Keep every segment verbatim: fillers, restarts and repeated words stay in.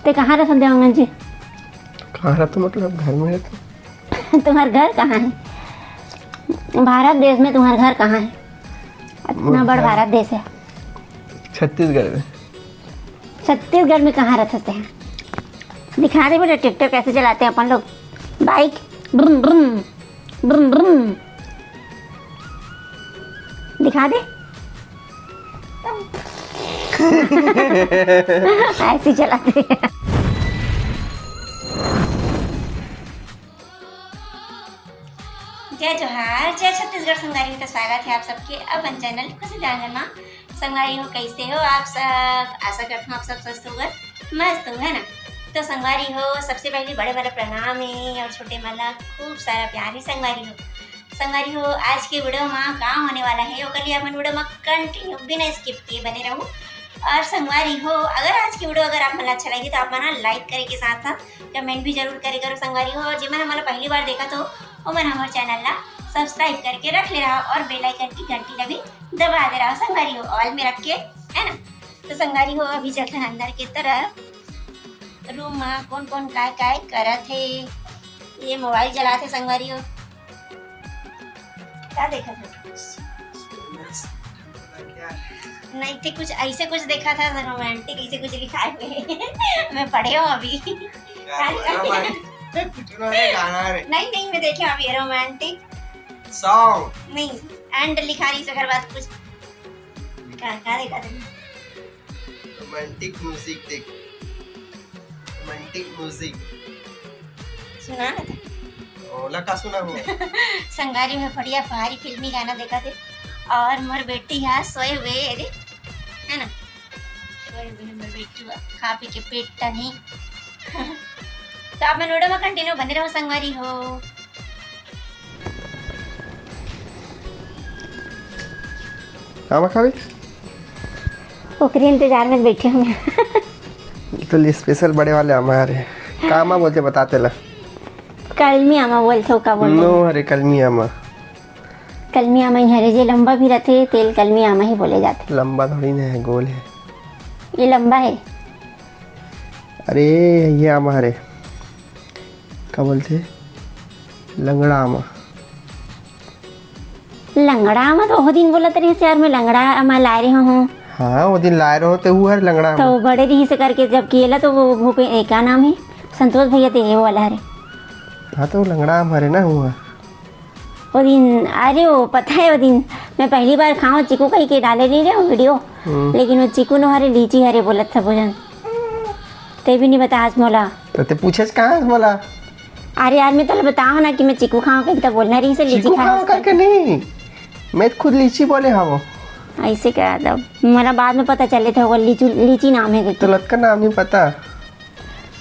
ते कहाँ रथस देवांगन जी? कहाँ रथों मतलब घर में रथों। तुम्हार घर कहाँ है? भारत देश में तुम्हार घर कहाँ है? इतना मोर बड़ घर भारत देश है। छत्तीसगढ़ में। छत्तीसगढ़ में कहाँ रथस ते? दिखा दे बेटा, ट्रैक्टर कैसे चलाते हैं अपन लोग, बाइक, ब्रुम ब्रुम, ब्रुम ब्रुम। दिखा दे। ऐसे ही चलाते हैं। जय जोहार, जय छत्तीसगढ़ संगवारी हो, तो स्वागत है आप सबके अपन चैनल खुशी देवांगन मा। संगवारी हो, कैसे हो आप सब? आशा करता हूँ आप सब स्वस्थ होगा, मस्त हो, है ना? तो संगवारी हो, सबसे पहले बड़े वाला प्रणाम है और छोटे वाला खूब सारा प्यार है संगवारी हो। संगवारी हो, आज के वीडियो मा का होने वाला है, ओकर लिए अपन वीडियो मा कंटिन्यू बिना स्किप किए बने रहू। और संगवारी हो, अगर आज की वीडियो अगर आप मन ला अच्छा लगी तो आप मन लाइक करे के साथ साथ कमेंट भी जरूर करे करो संगवारी हो। और जेमन हमन ला पहली बार देखत हो, ओमन हमर चैनल ला सब्सक्राइब करके रख ले रहा और बेल आइकन की घंटी ला भी दबा दे रहा संगवारी हो, ऑल में रख के, है ना? तो संगवारी हो, अभी चलथन अंदर के तरफ। रूम मा कौन कौन काय काय करत हे। ये मोबाइल चलात हे संगवारी हो। का देखत हे? नहीं, ते कुछ ऐसे कुछ देखा था रोमांटिक, ऐसे कुछ लिखा है। मैं पढ़े हूँ अभी। क्या बोला भाई? कुछ उन्होंने गाना रे। नहीं, नहीं, मैं देखे हूँ अभी रोमांटिक सॉन्ग। नहीं, एंड लिखा रही, अगर बात कुछ का, का देखा था? रोमांटिक म्यूजिक देख, रोमांटिक म्यूजिक। सुना ना था। ओला का सुना हो? संगवारी में बढ़िया भारी फिल्मी गाना देखा थे। और मोर बेटी है सोए हुए, अरे, है ना? सोए हुए मोर बेटी हुआ, खा पी के पेट टनी। तो आप मन वीडियो में कंटिन्यू बने रहो संगवारी हो। आमा खाबे? ओकरे इंतजार में बैठे हूँ मैं। तो ले स्पेशल बड़े वाले आमा हरे। का आमा बोलते बता तेला? कलमी आमा बोलते हो, का बोलते? नो हरे, कलमी आमा। कलमी आमा ही हरे, जे लंबा भी रहते तेल कलमी आमा ही बोले जाते। लंबा थोड़ी ना है, गोल है। ये लंबा है। अरे ये आमा हरे, का बोलते? लंगड़ा आमा। लंगड़ा आमा तो वो दिन बोलत रहिस यार, मैं लंगड़ा आमा लाए रहे हूँ। हाँ, वो दिन लाए रहो ते हुआ लंगड़ा आमा। तो बड़े रहिस करके जब किएला तो वो भूपे, ए, का नाम है, संतोष भैया ते वो वाला हरे। हाँ, तो लंगड़ा आमा हरे ना हुआ। वो दिन, अरे वो पता है, वो दिन मैं पहली बार खाऊं चीकू कही के डाले नहीं रहे वीडियो, हम्म। लेकिन वो चीकू नो हरे, लीची हरे बोलत सब जन, ते भी नहीं बता आज मोला। तो ते पूछे कहाँ मोला? अरे यार, मैं तोला बताओ ना कि मैं चीकू खाऊं कही, तो बोलना रहिस लीची चीकू खाऊं खाऊं करके। नहीं, मैं खुद लीची बोले हवो। ऐसे क्या, तब मोला बाद में पता चले थे वो लीचू, लीची नाम है तो करके। लतका नाम नहीं पता।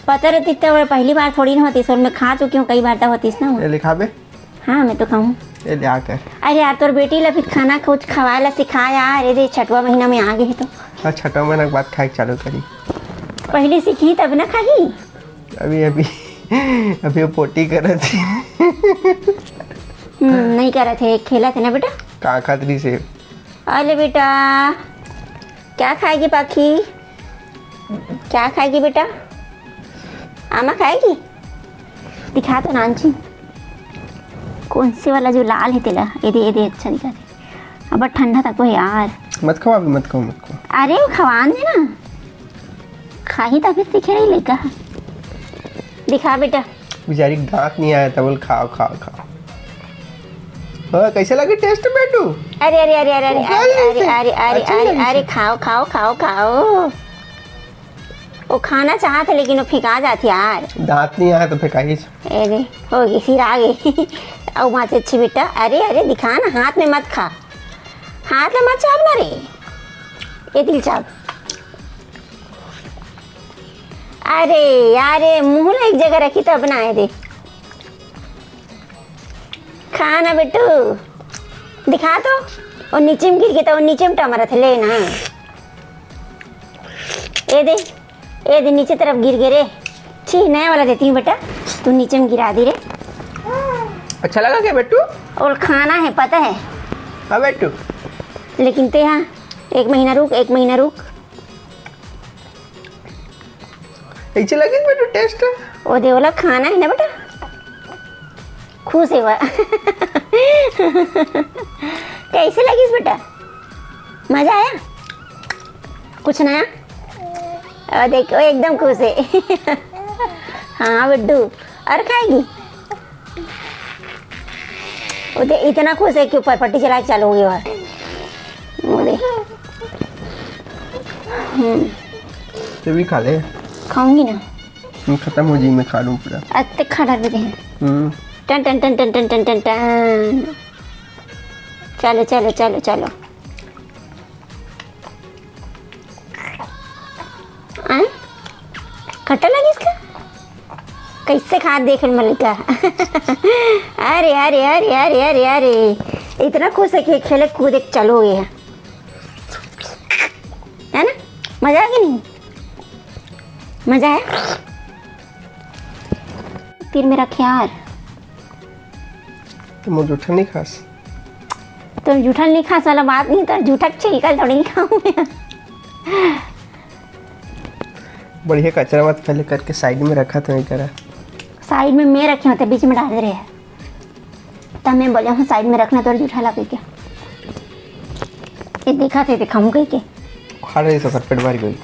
पता रहती तो वो पहली बार थोड़ी ना होती, सोल में खा चुकी हूँ कई बार, तब होतीस ना वो। ये लिखा बे। हाँ, मैं तो कहूँ। ये ले आकर। अरे यार, तोर बेटी ला फिर खाना कुछ खवाए ला सिखा यार, ये दे छठवा महीना में आ गए तो। हाँ, छठवा महीना के बाद खाए के चालू करी। पहले सीखी तब ना खाही। अभी, अभी, अभी वो पोटी करत हे। हम्म, नहीं करत हे, खेलत हे ना बेटा। का खात रही से? अरे बेटा, क्या खाएगी पाखी? क्या खाएगी बेटा? आमा खाएगी? दिखा तो नानची, कौन से वाला जो लाल है तेला? ये दे, ये दे, अच्छा दिखा दे। अब ठंडा तक वो यार। मत खाओ अभी, मत खाओ, मत खाओ। अरे वो खवान दे ना, खाही तभी सीखे रही लड़का। दिखा बेटा। बेचारी के दांत नहीं आया था, बोल खाओ, खाओ, खाओ। हाँ, कैसे लगे टेस्ट बेटू? अरे, अरे, अरे, अरे, अरे, उगल अरे, नहीं अरे, से। अरे, अरे, अच्छा अरे, लगे अरे, से। खाओ, खाओ, खाओ, खाओ। वो खाना चाहत है लेकिन वो फेंका जात यार। दांत नहीं आया तो फेंकाइस। अरे, हो गई, फिर आ गई। अब वहाँ से अच्छी बेटा, अरे, अरे, दिखा ना, हाथ में मत खा, हाथ में मत चाप ना रे, ये दिल चाप। अरे यार, ये मुंह ला एक जगह रखी तब ना आए दे। खा ना बेटू, दिखा तो। वो नीचे में गिर गया था, वो नीचे में टमरत है, ले ना। ए दे, ए दे, नीचे तरफ गिर गए रे। छी, नया वाला देती हूँ बेटा, तू नीचे में गिरा दी रे। अच्छा लगा क्या बेटू? और खाना है, पता है। हाँ बेटू। लेकिन ते हाँ, एक महीना रुक, एक महीना रुक। कैसे लगिस बेटा टेस्ट? ओ दे, ओला खाना है ना बेटा, खुश है वह। कैसे लगिस बेटा? मजा आया? कुछ नया? ओ देख, वो एकदम खुश है। हाँ गुड्डू, और खाएगी? वो दे, इतना खुश है कि ऊपर पट्टी चला के चालू हो गया है। वो दे। हम्म। तू भी खा ले। खाऊंगी ना। हम्म, खत्म हो जाई, मैं खा लूँ पूरा। अत्ते खा डाल दे। हम्म। टन टन टन टन टन टन टन टन। चलो चलो चलो चलो। आय? खट्टा लगिस का? कैसे खा देख मलिका। अरे अरे अरे अरे अरे अरे, इतना खुश है कि खेले कूदे चालू हो गया है ना? मजा आ गया नहीं? मजा आया? तीर में रख यार। तो मोर जूठा नहीं खास। तो जूठा नहीं खास वाला बात नहीं, तो जूठा छिलका थोड़ी खाऊं मैं। बढ़िया कचरा मत फैले करके साइड में रखा था, नहीं करा। साइड में मैं रखे होते, बीच में डाल रहे हैं। तब मैं बोले हूँ साइड में रखना, तो जूठा लगे क्या? ये देखा थे, दिखाऊं कहीं के। खा रहे सो पेट भर गई।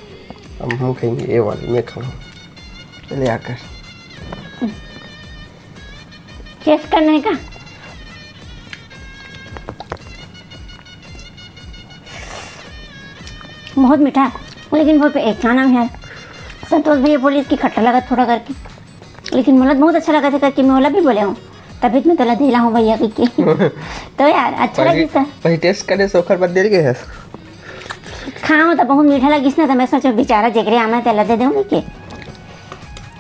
अब हम खाएंगे ये वाली, मैं खाऊँ। चले आकर। टेस्ट करना है का? बहुत मीठा है, लेकिन वो एक क्या नाम है, संतोष भैया बोले इसकी खट्टा लगा थोड़ा करके, लेकिन मोला बहुत अच्छा लगा था करके मैं ओला भी बोले हूँ, तभी तो मैं तोला देला हूँ भैया के। तो यार अच्छा पहले लगी था। पहले टेस्ट करे से ओकर बाद देल गए है। खाओ तो बहुत मीठा लगिस ना, तो मैं सोचो बेचारा जेकरे आमा तेला दे दूँ के।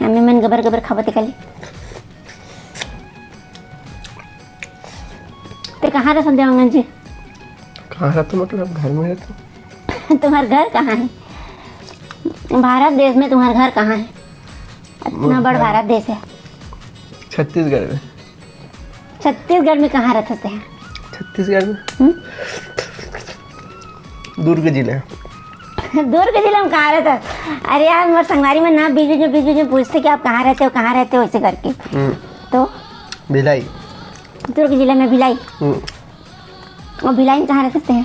हमें मन गबर गबर खावत कली। ते कहाँ रहथन देवांगन जी? कहाँ रहथन मतलब घर में रहथन। तुम्हार घर कहाँ है? भारत देश में तुम्हार घर कहाँ है? इतना बड़ भारत देश है। छत्तीसगढ़ में। छत्तीसगढ़ में कहाँ रहथस तें? छत्तीसगढ़ में हम्म? दुर्ग जिला। दुर्ग जिला में कहाँ रहथस? अरे यार, मोर संगवारी मन ना बीच बीच में, बीच बीच में पूछथे कि आप कहाँ रहते हो, कहाँ रहते हो, ऐसे करके। हम्म। तो भिलाई। दुर्ग जिला में भिलाई। हम्म। और भिलाई में कहाँ रहथस तें?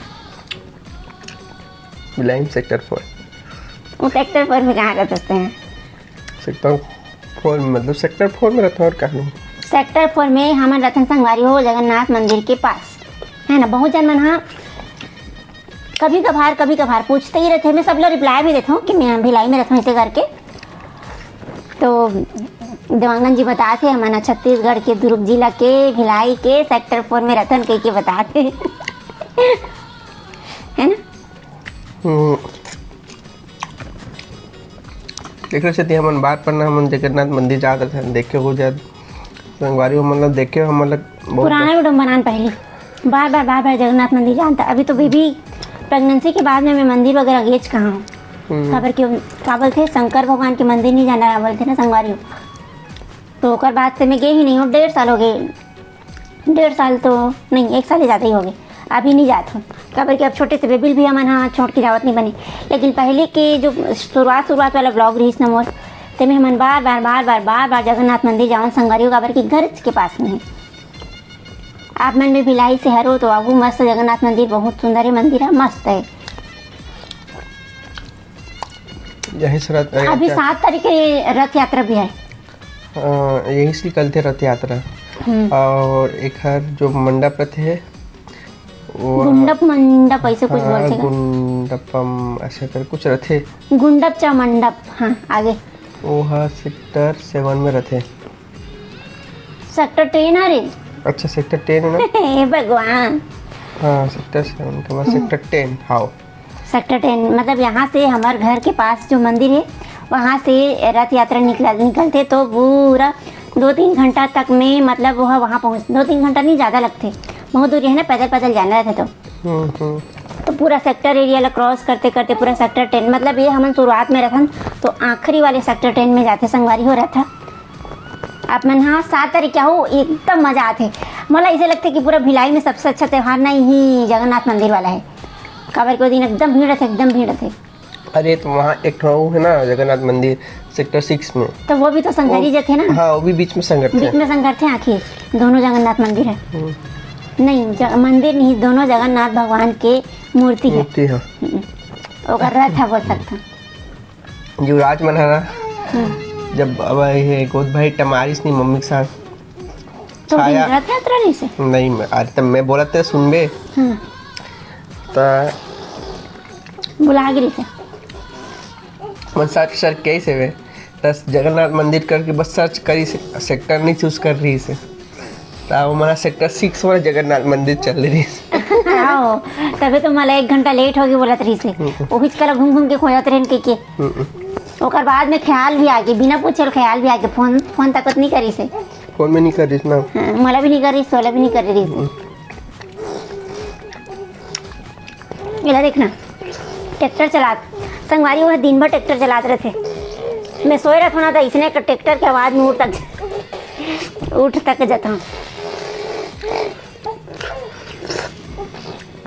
भिलाई में सेक्टर फोर। वो सेक्टर फोर में कहाँ रहथस तें? सेक्टर फोर में, मतलब सेक्टर फोर में रहथन और कहाँ नहीं। सेक्टर फोर में हमन रहथन संगवारी हो, जगन्नाथ मंदिर के पास, है ना। बहुत जन मन हा कभी कभार, कभी कभार पूछते ही रहथे, मैं सब ला रिप्लाई भी देथों कि मैं भिलाई में रहथों, ऐसे करके। तो देवांगन जी बताथे, हमन छत्तीसगढ़ के दुर्ग जिला के भिलाई के सेक्टर फोर में रहथन कह के बताथे। है ना? हम्म। एकरे सेती हमन बार पन्ना हमन जगन्नाथ मंदिर जात रहथन, देखे हो जात संगवारी हो, मतलब देखे हो, मतलब बहुत पुराना वीडियो बनान पहली बार बार बार बार जगन्नाथ मंदिर जानता। अभी तो बेबी प्रेगनेंसी के बाद में मैं मंदिर वगैरह गेच कहाँ हूँ। हम्म। काबर के का बोलथे, शंकर भगवान के मंदिर नहीं जाना बोलथे ना संगवारी हो, तो ओकर बाद से मैं गे ही नहीं हूँ। डेढ़ साल हो गए, डेढ़ साल तो नहीं, एक साल ही ज़्यादा ही हो गए, अभी नहीं जात हूँ। काबर कि अब छोटे से बेबी भी हमन हा छोड़ के जावत नहीं बने, लेकिन पहले के जो शुरुआत शुरुआत वाला ब्लॉग रहीस ना मोर, तेमे हमन बार बार बार बार बार बार जगन्नाथ मंदिर जावन संगवारी हो, काबर कि घर के पास में है। आप मन भी भिलाई से हरो तो आगू, मस्त जगन्नाथ मंदिर, बहुत सुंदर है मंदिर है, मस्त है। यही से रहता है अभी क्या? सात तारीख के रथ यात्रा भी है। हाँ, यही से निकलते रथ यात्रा। हम्म। और एक हर जो मंडप रथे, वो गुंडप मंडप ऐसे कुछ हाँ, बोलथे ना? गुंडपम ऐसे कर कुछ रथे। गुंडप चा मंडप, हाँ, आगे। वो हा सेक्टर सेवन में रथे। सेक्टर टेन आ रे। अच्छा, सेक्टर टेन है ना? हे भगवान। हाँ, सेक्टर सेवन के बाद सेक्टर टेन, हाँ। सेक्टर टेन, मतलब यहाँ से हमारे घर के पास जो मंदिर है, वहाँ से रथ यात्रा निकल निकलते तो पूरा दो तीन घंटा तक में, मतलब वो वहाँ पहुँच, दो तीन घंटा नहीं, ज़्यादा लगते, बहुत दूरी है ना, पैदल पैदल जाना रहता तो। हम्म, हम्म। तो पूरा सेक्टर एरिया ला क्रॉस करते करते पूरा सेक्टर टेन, मतलब ये हमन शुरुआत में रहथन तो आखिरी वाले सेक्टर टेन में जाते संगवारी हो रहता। आप मन हाँ सात तारीख क्या हो, एकदम मजा आथे। मोला ऐसे लगथे कि पूरा भिलाई में सबसे अच्छा त्योहार ना ही जगन्नाथ मंदिर वाला है, काबर के वो दिन एकदम भीड़ रहथे, एकदम भीड़ रहथे। अरे, तो वहाँ एक ठो वो है ना, जगन्नाथ मंदिर, सेक्टर सिक्स में। तो वो भी तो संघारी वो, जथे ना? हाँ, वो भी बीच में संघरथे। बीच में संघरथे आखिर, दोनों जगन्नाथ मंदिर है। हम्म। नहीं, ज-, मंदिर नहीं, दोनों जगन्नाथ भगवान के मूर्ति है। मूर्ति है। हम्म। ओकर रथ है, बोल सकथन। युवराज मन ह ना, हम्म। जब अब ये गोद भाई टमारिस नहीं मम्मी के साथ, तो छाया। दिन रथ यात्रा रहिसे? नहीं, मैं, अरे, तब मैं बोलत ते सुनबे। हम्म। त बुला गे रहिसे। मन सर्च, सर्च कइसे वे? त जगन्नाथ मंदिर करके बस सर्च करिसे, सेक्टर नहीं चूज करे रहिसे। त वो हमारा सेक्टर सिक्स वाला जगन्नाथ मंदिर चल रहिसे। आओ, तभी तो मला एक घंटा लेट होगे बोलत रहिसे। हम्म। ओहिच करा घूम घूम के खोजत रहेन कहिके। हम्म। ओकर बाद में ख्याल भी आगे, बिना पूछल ख्याल भी आगे, फोन, फोन तक नहीं करिसे। फोन में नहीं करिस ना। हाँ, मला भी नहीं करिस, तोला भी नहीं करे रहिसे। हम्म। एला देखना, ट्रैक्टर चलात, संगवारी, वो दिन भर ट्रैक्टर चलात रहिथे। मैं सोए रहिथों ना, त इसने क-, ट्रैक्टर के आवाज में उठ तक, उठ तक जाता हूँ।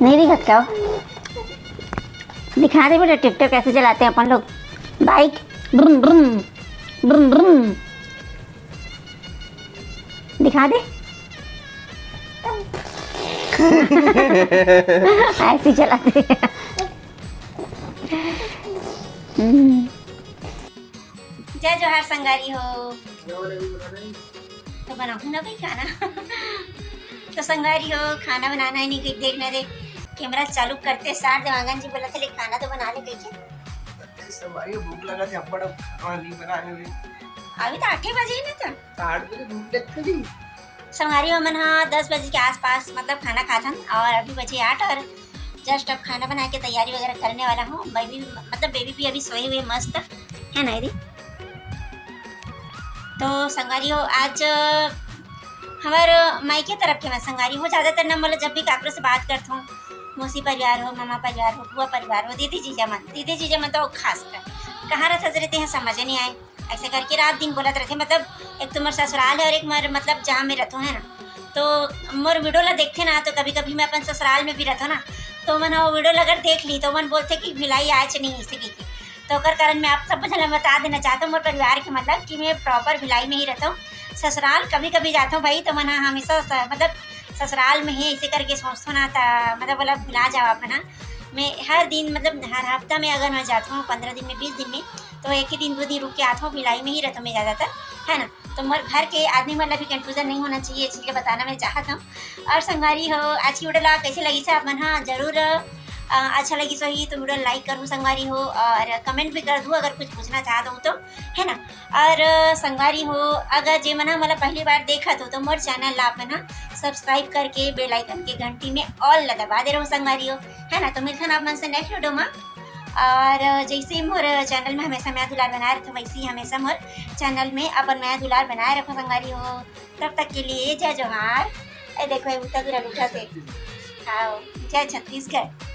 नहीं दिखत का वो? दिखा दे बेटा, ट्रैक्टर कैसे चलाते हैं अपन लोग। बाइक, ब्रुम ब्रुम, ब्रुम ब्रुम। दिखा दे। ऐसे ही चलाते हैं। हम्म। जय जोहार संगवारी हो। तो बनाहूँ ना भाई खाना। तो संगवारी हो, खाना बनाना ही नहीं, देख ना रे, कैमरा चालू करते सार देवांगन जी बोलथे, "ले खाना तो बना ले," कहिके। संगवारी हो, भूख लगथे, अब्बड़ खाना नहीं बनाए हवे। अभी तो आठे बजे ही ना था। आठ बजे भूख लगथे जी। संगवारी हो, हमन ह दस बजे के आसपास मतलब खाना खाथन और अभी बजे आठ और just अब खाना बना के तैयारी वगैरह करने वाला हूँ। बेबी, मतलब बेबी भी अभी सोए हुए मस्त है ना दीदी। तो संगवारी हो, आज हमर मायके तरफ के मैं संगवारी हो, ज़्यादातर ना मतलब जब भी काकरो से बात करत हूँ, मौसी परिवार हो, मामा परिवार हो, बुआ परिवार हो, दीदी जीजा मन, दीदी जीजा मन तो खास कर कहाँ रहत हस रे, तेहा समझ नहीं आए। ऐसे करके रात दिन बोलत रहिथे, मतलब एक तो मोर ससुराल है और एक मोर मतलब जहाँ मैं रहथों है ना, तो मोर वीडियो ला देखथे ना, तो कभी कभी मैं अपन ससुराल में भी रहथों ना, तो मन वो वीडियो ला अगर देख ली तो मन बोलथे कि भिलाई आए च नहीं इसे की। तो ओकर कारण मैं आप सब झन ला बता देना चाहत हूँ मोर परिवार के मतलब कि मैं प्रॉपर भिलाई में ही रहथों। ससुराल कभी कभी जाथों भाई, तो मन ह हमेशा स-, मतलब ससुराल में ही ऐसे करके सोचथों ना, त मतलब बोला भुला जाओ आप है ना। मैं हर दिन मतलब हर हफ्ता में अगर मैं जाथों पंद्रह दिन में, बीस दिन में, तो एक ही दिन दो दिन रुक के आथों, भिलाई में ही रहथों मैं ज़्यादातर, है ना। तो मोर घर के आदमी मन ला भी कन्फ्यूजन नहीं होना चाहिए, इसलिए बताना मैं चाहत हूँ। और संगवारी हो, आज की वीडियो ला कैसे लगिस आप मन, हाँ जरूर अ, अच्छा लगिस होही तो वीडियो लाइक करहू संगवारी हो, और कमेंट भी कर दू अगर कुछ पूछना चाहत हो तो, है ना। और अ, संगवारी हो, अगर जे मन ह मोला पहली बार देखत हो तो मोर चैनल ला आप मन ह सब्सक्राइब करके बेल आइकन के घंटी में ऑल ला दबा दे रहू संगवारी हो, है ना। तो मिलथन आप मन से नेक्स्ट वीडियो में। और जैसे ही मोर चैनल में हमेशा मया दुलार बनाए रहिथो, वैसे ही हमेशा मोर चैनल में अपन मया दुलार बनाए रखो संगवारी हो। तब तक के लिए जय जोहार। ए देखो, ए उठा तुरंत उठा थे। हाँ, जय छत्तीसगढ़।